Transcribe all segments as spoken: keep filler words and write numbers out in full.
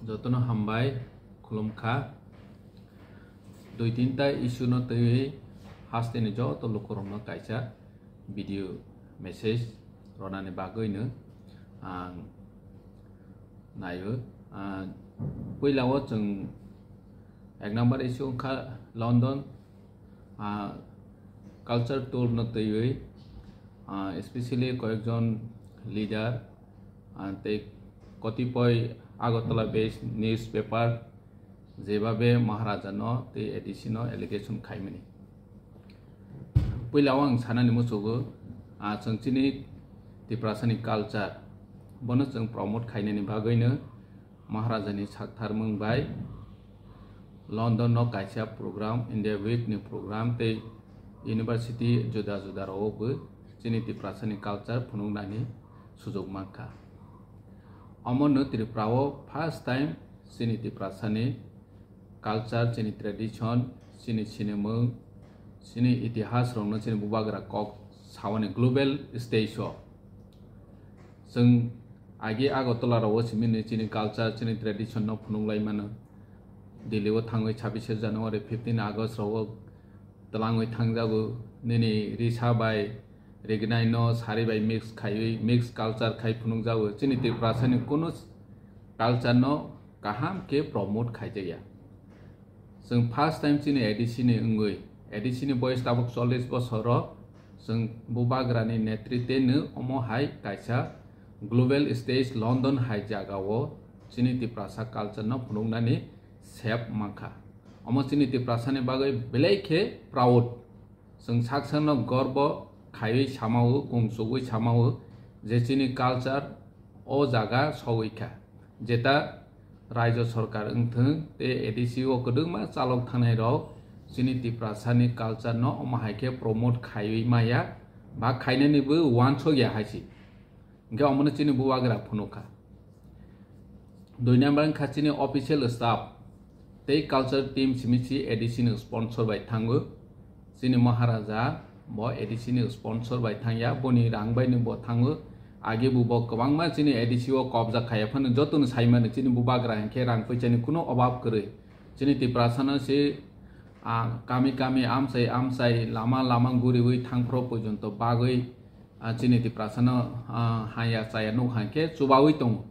Jotono hambai khulumkha. Dui tinta issue no twiwi hasteni joto lukurokno kaisa video message ronani bagwino ang naio. Ah, puilao chwng ek number issue wngkha London, ah, culture tour no twiwi, ah, especially koyekjon leader, ah, tei kotipoi Agartala based newspaper jebabe Maharaja no tei A D C no allegation khaimani. Puila o ang sanani muchugo, ah, chwng chini Tiprasani culture bono chwng promote khainani bagwino Maharaja ni saktharmung bai London no kaisa program, India Week ni program tei university juda juda rao bo chini Tiprasani culture phunuknani sujok mankha. Omono Tripura o first time chini Tiprasani culture, chini tradition, chini sinimung, chini itihas rokno chini bubagra kok sawani global stage o. Chwng agi Agartala rao simi ni chini culture, chini tradition no phunuk lai mano. Delhi o thangwi chhabishe January, fifteen August rao twlangwi thangjago, nini risa bai rignai no sari bai mix khaiwi, mix culture khai phunukjago. Chini Tiprasani kunu culture no kaham khe promote khaijakya. Chwng first time chini A D C ni wngwi, A D C ni boyes tabuk chollish bosor o, chwng bubagra ni netritwe no omo hai kaisa global stage London hai jaga o chini Tiprasa culture no phunuknani sep mankha. Omo chini Tiprasani bagwi belai khe proud. Chwng sak sakno gorbo khaiwi samao, kungsugwi samao je chini culture o jaga sogwi kha. Jeta raijo sorkar wngthwng tei A D C o kwdwkma chalok thangnai rok chini Tiprasani culture no omo hai khe promote khaiwi maya ba khainani bo wansok ya hai se. Hingke omono chini bubagra phunukha. Dui number wngkha chini official staff tei culture team simi si A D C ni sponsor bai thango. Chini Maharaja bo A D C ni sponsor bai thangya, boni rang bai ni bo thango. Age bo bo kwbangma chini A D C o kobja khaiya phano jotono saimani chini bubagra hingke rang puisani kuno obab kwrwi. Chini Tiprasano se, ah, kami kami amchai amchai lama lama guriwi thangphro porjonto bagwi, ah, chini Tiprasano, ah, haya chaya nuk hangkhe chubawi tongo.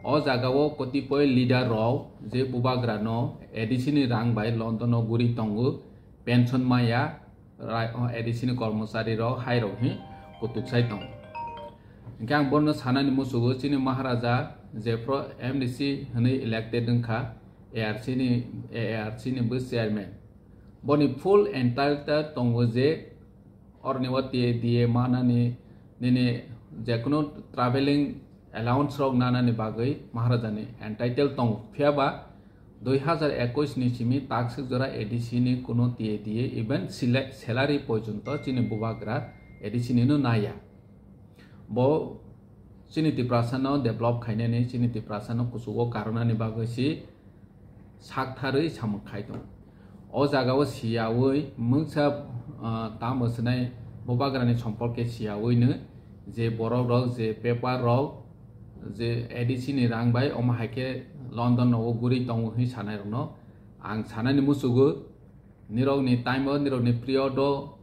O jagao kotipoi leader rok je bubagrano A D C ni rang bai London o guri tongo, pension maya, rai-, o A D C ni kormochari rok hai rok hi kutuk sai tongo. Hingke ang bono sanani musugo chini Maharaja jephro M D C hwnwi elected wngkha, A R C ni, A R C ni bo chairman. Boni full entitled tongo je oroni o T A D A manani, nini jekunu traveling allowance rok nanani bagwi Maharaja ni entitled tongo. Phiya ba dui hazar ekush ni simi takswk jora A D C ni kuno T A D A even sila-, salary porjonto chini bubagra A D C ni no naya. Bo chini Tiprasa no develop khainani, chini Tiprasa no kuchugo karwnani bagwi si saktharwi samung khai tongo. O jagao siyawi mungsa, ah, tamo swnai bubagrani sompolke siyawi no je borok rok je paper rok je A D C ni rang bai omo hai khe London nogo guri tongo hwnwi sanai rokno ang sanani musugo. Nirokni time o, nirokni period o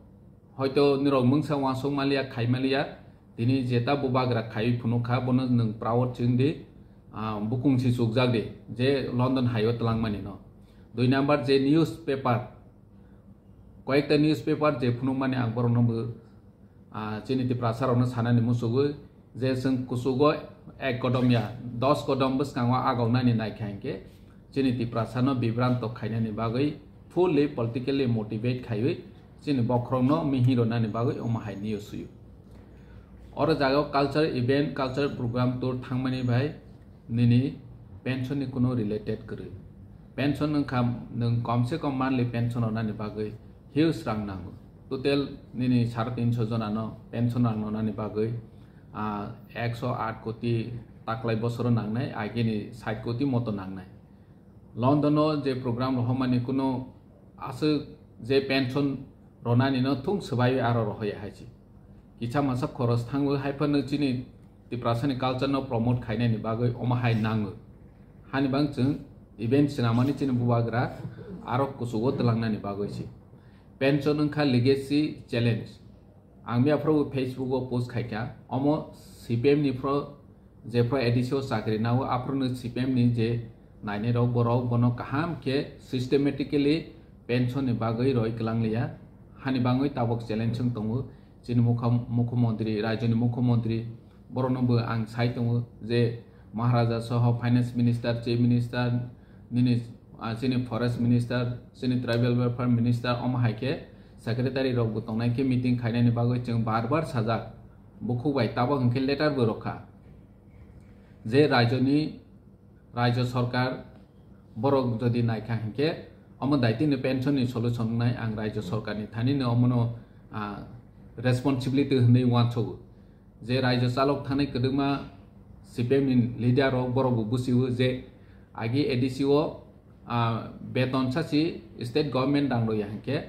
hoito nirok mungsa uansuk maliya, khai maliya, tini jeta bubagra khaiwi phunuk kha, bono nwng proud chwng di, ah, bukung si chukjak di, je London hai o twlangmani no. Dui number je newspaper, koyekta newspaper je phunukmani ang borokno bo, ah, chini Tiprasa rokno sanani musugo je chwng kuchugo ek kodom ya, dos kodom bwskango agongnani naikha hinkhe chini Tiprasa no bibranto khainani bagwi fully politically motivate khaiwi chini bokhorokno mihi rwnani bagwi omo hai news suyo. Oro jagao culture event, culture program tour thangmani bai nini pension ni kuno related kwrwi. Pension wngkha nwng kom se kom monthly pension rwnani bagwi huge rang nango. Total nini sare tinso jona no pension rang rwnani bagwi, ah, ekso aat koti taklai bosoro nangnai, agini sait koti moto nangnai. London o je program rohormani kuno aswk je pension ronani no thung swbaiwi aro rohoya hai se. Kisa masa khoros thangwi hai phano chini Tiprasani culture no promote khainani bagwi omo hai nango. Hani bang chwng event swnamani chini bubagra arok kuchugo twlangnani bagwi si. Pension wngkha legacy challenge. Ang miyaphuru Facebook o post khaikha, omo C P M ni phro, je phro A D C o chakri nao, aphuru no C P M ni je nainai rok, borok bono kaham khe systematically pension ni bagwi roi kwlang liya. Hani bangwi tabok challenge wng tongo chini mukha-, mukhyamantri, rajyoni mukhyamantri, borokno bo ang sai tongo je Maharaja soho finance minister, chief minister, nini, ah, chini forest minister, chini tribal welfare minister, omo hai khe secretary rok bo tongnai khe meeting khainani bagwi chwng bar bar sajak, bukhuk bai tabok hwnkhe letter bo rwkha je rajyoni, rajyo sarkar borok jodi naikha hinkhe omo daitino pension ni solution wngnai ang rajyo sarkar ni thani no omono, ah, responsibility hwnwi uansogo. Je rajyo chalok thani kwdwkma C P M ni leader rok borok bo busiwo je agi A D C o, ah, beton sachi state government rang rwya hinkhe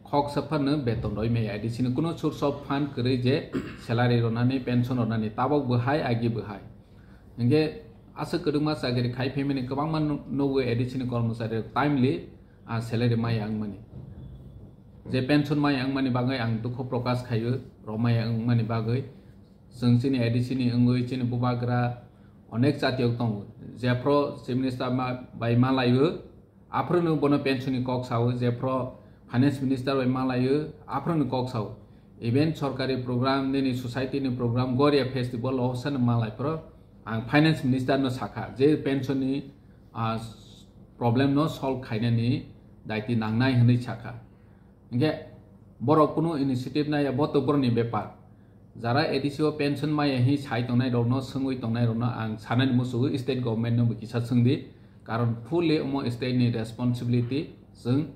khok saphano beton roi maya A D C ni kuno source of fund kwrwi je salary rwnani, pension rwnani, tabok bo hai, agi bo hai. Hinkhe aswk kwdwkma chakri khai phaimani kwbangma nu-, nugo A D C ni kormochari rok timely, ah, salary maya wngmani. Je pension maya wngmani bagwi ang dukho prokash khaio, rok maya wngmani bagwi. Chwng chini A D C ni wngwi chini bubagra onek chatiyok tongo. Jephro chief minister ma-, bai malaio, aphuru no bono pension ni kok sao, jephro finance minister bai malaio, aphuru no kok sao. Even sorkari program, nini society ni program, Goria festival, o sano malai phro ang finance minister no sakha, je pension ni, ah, problem no solve khainani daiti nangnai hwnwi sakha. Hinkhe borok kunu initiative naiya, bo to borokni bepar. Jara A D C o pension maya hi sai tongnai rokno, swngwi tongnai rokno ang sanani musugo, state government no bo kisa swngdi, karon fully omo state ni responsibility. Chwng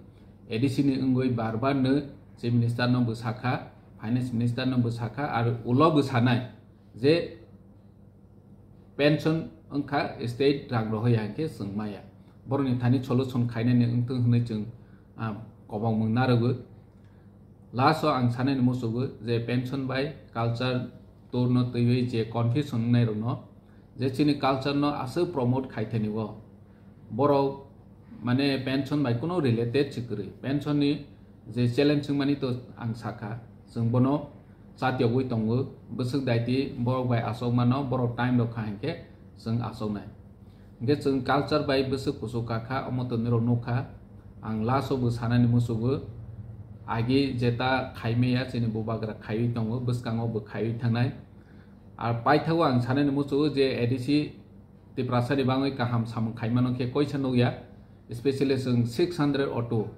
A D C ni wngwi bar bar no chief minister no bo sakha, finance minister no bo sakha, aro ulo bo sanai je pension wngkha state rang rohoya hinkhe chwng maya. Borokni thani solution khainani wngthung hwnwi chwng, ah, kobangmung narwgo. Last o ang sanani musugo je pension bai culture tour no twiwi je confusion wngnai rokno, je chini culture no aswk promote khai thani o. Borok mane pension bai kuno related se kwrwi. Pension ni je challenge wngmani to ang sakha, chwng bono chatiyogwi tongo. Bwswk daiti borok bai achok mano, borok time rok kha hinkhe chwng achoknai. Hinkhe chwng culture bai bwswk kuchuk kakha, omo to nirok nukha. Ang last o bo sanani musugo, agi jeta khaimaya chini bubagra khaiwi tongo, bwskango bo khaiwi thangnai. Ar paithago ang sanani musugo je A D C Tiprasa ni bangwi kaham samung khaimano khe koisa nukya, especially chwng six hundred auto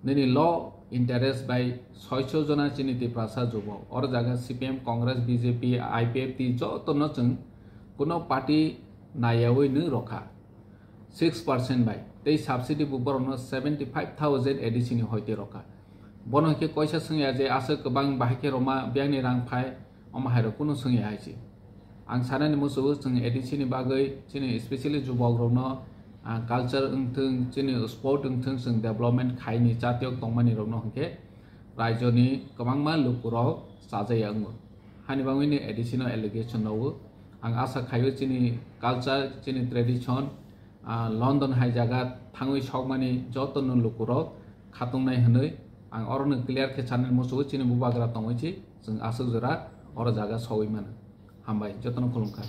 nini low interest bai soicho jona chini Tiprasa jubok. Oro jaga C P M, Congress, B J P, I P F T joto no chwng kuno party naiyawi nw rokha six percent bai. Tei subsidy bo borokno seventy five thousand A D C ni hoite rokha. Bono khe koisa swngya je aswk kwbang bahai khe roma biyangni rang phai, omo hai rok kunu swngya hai se. Ang sanani musugo chwng A D C ni bagwi chini specially jubok rokno, ah, culture wngthung, chini sport wngthung, chwng development khaini chatiyok tongmani rokno hinkhe raijoni kwbangma lukurok chajaya wngo. Hani bagwini A D C no allegation rwo. Ang asa khaio chini culture, chini tradition, ah, London hai jaga thangwi sokmani jotono lukurok khatungnai hwnwi ang orono clear khe sanani musugo chini bubagra tongwi si chwng aswk jora oro jaga sogwi mano. Hambai, jotono khulumkha.